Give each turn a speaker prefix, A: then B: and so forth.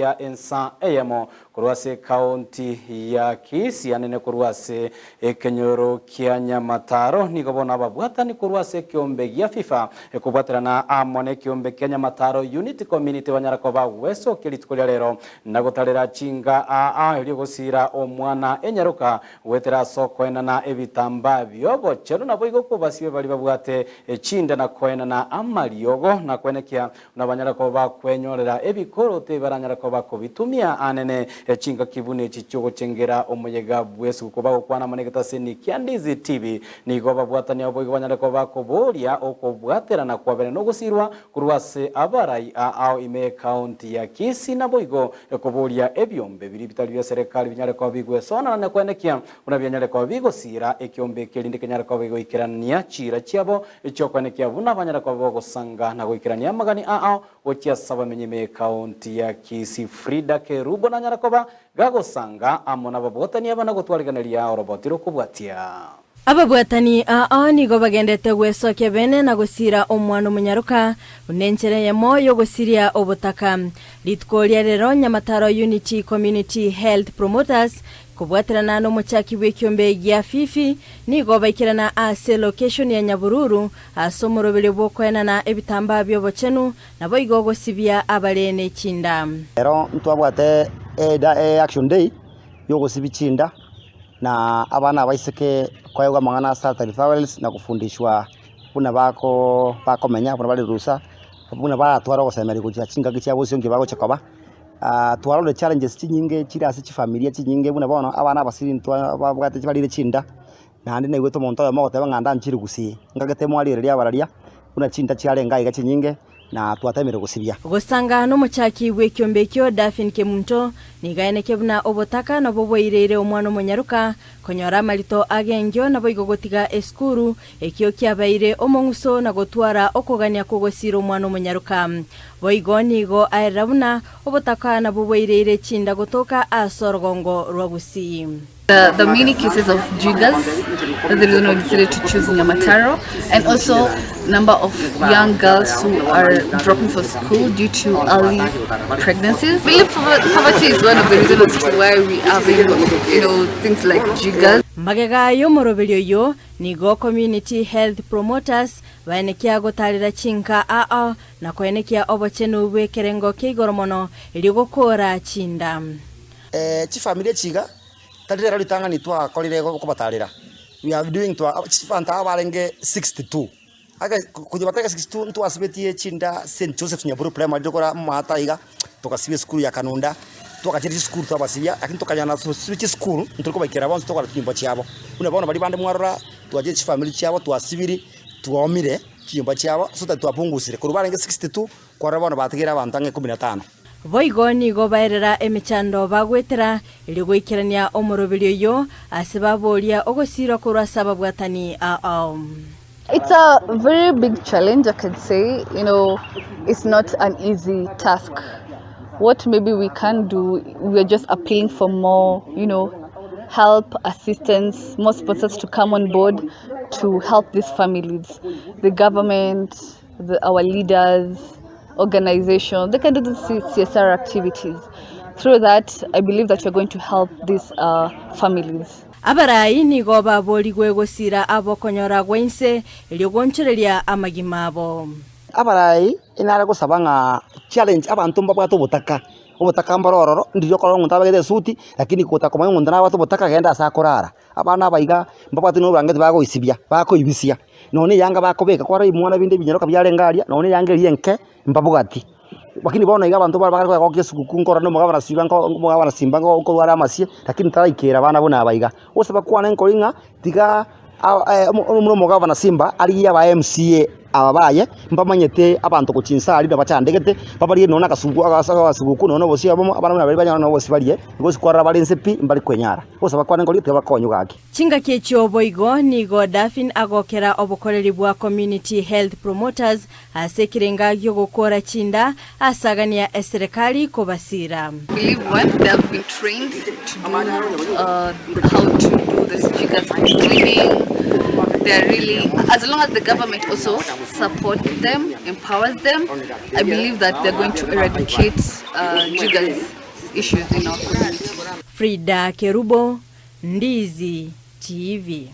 A: Ya ensa eyemo korwa ase ekaunti ya Kisii anene korwa ase ekenyoro kia Nyamataro. Nigo bono ababwatani korwa ase ekeombe gia FIFA ekobwaterana amo nekeombe kia Nyamataro Unity Community banyara koba gwesokia rituko ria rero na gotarera chinga aa erio gosiira omwana enyaroka goetera ase okoenana ebitambaa biobochenu naboigo kobasibe baria babwate chinda na koenana amariogo na koenekia Buna banyare koba bakwenyorera ebikoroto ebi baranyare koba bakobitumia anene chingaki buna echi chi'ogochengera omoyega bw'esuguku. Bagokwana amo negetaseni kia Ndizi TV, nigo babwatani abo boigo banyare koba bakoboria okobwaterana kwabene nogosirwa korwa ase abarai ao ime y'ecounty ya Kisii naboigo koboria ebiombe biria bitari bia serekari binyare koba bigwesonana na koenekia buna bianyare koba bigosira ekiombe eke erinde kenyare koba bigoikerania chiira chiabo Echi'okoenekia buna banyare koba bogosanga na goikerania amagani ao gochia ase abamenyi b'ekaunti ya Kisii. Frida Kerubo nanyare koba gagosanga amo nababwatani aba na gotwariganeria oroboti rokobwatia.
B: Ababwatani ao nigo bagendete gwesokia bene na gosiira omwana omonyaroka buna enchera eyemo y'ogosiria obotaka. Rituko ria rero Nyamataro Unity Community Health Promoters Kobwaterana nomochaki bw'ekiombe gia Fifi, nigo baikerana ase location ya Nyabururu ase omoroberio bw'okoenana ebitambaa bi'obochenu, naboigo gosibia abare ne chinda.
C: Ero ntwabwate e action day yogosibia chinda na abana abaiseke koegwa amang'ana a sanitary towels na kofundishwa buna bako bakomenya buna bare rusa, buna baratware ogosemeria gochia chingaki chia bosio nki bagochia koba. Twarorire challenges chinyinge chire ase chifamilia chinyinge buna bono abana abasiri ntwa babwate barire chinda, naende naigwete omonto oyomo ogoteba ng'a ndanchire gusii, nkagete mwarigereria abararia buna chinda chiarenge aiga chinyinge na twatemire gosibia.
B: Gosanga nomochaki bw'ekiombe ekio Daphine Kemunto, nigo aeneke buna obotaka nobwo bwaireire omwana omonyaroka konyora amarito agengio naboigo gotiga esukuru, ekio kiabaire omong'uso na gotwara okogania kw'ogosiira omwana omonyaroka. Boigo nigo aerera buna obotaka nabwo bwaireire chinda gotoka ase orogongo rwa Gusii.
D: The many cases of jiggers, that's the reason we decided to choose Nyamataro, and also number of young girls who are dropping for school due to early pregnancies. I believe poverty is one of the reasons as to why we are having, things like jiggers.
B: Magega y'omoroberio oyio nigo Community Health Promoters baenekia gotarera chinka ao na koenekia obochenu bw'ekerengo kia igoro mono, erio gokoora chinda.
C: Chifamiri echi iga, tari rero ritang'ani twakorire kobatarera, we are doing to abanto aba barenge 62, ake konya batari 62 ntwasibetie chinda St Joseph Nyaburu Primary tokora amato iga, togasibia esukuru ya Kanunda, twagachire chisukuru twabasibia, lakini tokanyara gosibia chisukuru ntori kobaikera bonsi tokora chinyomba chiabo. Buna bono baria bande mwarora, twachire chifamiri chiabo twasibirie, twaomire. Chinyomba chiabo, so that twapungusire korwa barenge 62 kwarora bono batigeire abanto ang'e ikomi na tano.
B: Boigo nigo baerera emechando bagwetera, erio goikerania omoroberio oyio, ase baboria ogosiirwa korwa ase ababwatani ao.
D: It's a very big challenge I can say, you know, it's not an easy task. What maybe we can do, we are just appealing for more, you know, help, assistance, more sponsors to come on board to help these families. The government, the, our leaders, organizations, they can do the CSR activities. Through that, I believe that we're going to help these uh, families.
B: Abarai nigo baborigwe gosira abokonyora gwa inse, erio gonchoreria amagima abo.
C: Abarai inare gosaba ng'a challenge abanto mbabwate obotaka, obotaka mboro ororo, ndiria okorora omonto abegete esuti, lakini gotaka komanya omonto nabwate obotaka genda ase akorara. Abana aba iga mbabwate na oborangeti bagoisibia, bakoibisia, nonya na eyanga bakobeka kwarora ebimwana binde ebinyaroka biarenge aria, nonya na eyanga eria enke mbabwati. Lakini bono iga abanto bare bagokia esuguku nkorora na omogabana siba nko omogabana simba nko nkorware amasie, lakini taraikera abana buna aba iga. Gose bakwane nkori ng'a tiga omuna omogabana simba arigie aba MCA aba baye, mbamanyete abanto gochia inse aria nabachandegete, babarigie nonya na akasugu agase agasuguku nonya na obosie obomo, abana buna baria banyore nonya obosie barie, gose kwarora bare inse pi, mbari kwenyara. Gose bakwane nkori tiga bakonywe gaki.
B: Chingaki echio boigo nigo Daphine agokera obokoreri bwa Community Health Promoters ase ekerenga gi'ogokoora chinda asagania eserekari kobasiira.
D: Believe when they have been trained to do uh, how to do the speakers cleaning they are really as long as the government also support them empowers them i believe that they're going to eradicate. jiggers issues in our community.
B: Frida Kerubo, Ndizi TV.